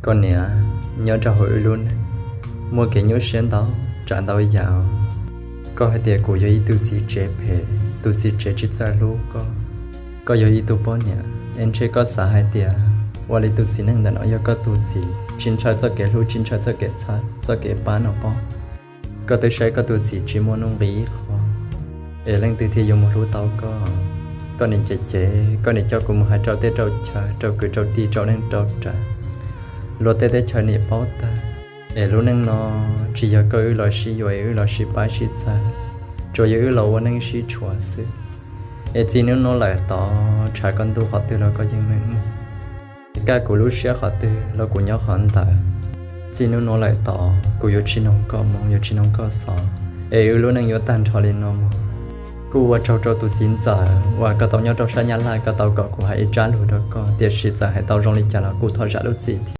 Koj niam, nyob rau hauv wb lub neej, muaj kev nyuaj siab ntau tsav ntau yam. Koj hais tias kuv yog ib tug txiv tsev phem, tus txiv tsev tsis txawj hlub koj. Koj yog ib tug poj niam, es ntshe koj xav hais tias ua li tus txiv neej ntawm no yog koj tus txiv, tsis ntshaw txoj kev hlub, tsis ntshaw txoj kev txhawb, txoj kev pab no pob. Koj twb saib koj tus txiv tsis muaj nuj nqis qhov, es leej twg thiaj yuav mus hlub tau koj? Koj niam cem cem, koj niam coj kuv mus hais rau tej rau chaw, rau kwv rau tij, rau neej rau tsav, luag tej teb chaws nim paub tag. Es lub neej no tsis yog koj wb los sib yuav, es wb los sib pab sib txhawb, tsuas yog wb los ua neej sib tshuam xwb. Es txij hnub no lawm tod, tshav koj ntuj qhov twg los koj yeej meem mus, kaj kuv lub siab qhov twg los kuv nyob qhov ntawd. Txij hnub no lawm tod, kuv yuav tsis noog koj moo, yuav tsis noog koj xov, es wb lub neej yuav tag nrho li no mog. Kuj ua tsaug rau tus txiv ntxawm uas koj tau nyob rau sab Nyab Laj, koj tau kom kuv hais ib tsab lus rau koj, tiam sis txawm hais tau zoo li cas los kuj thov zam lub txim thiab.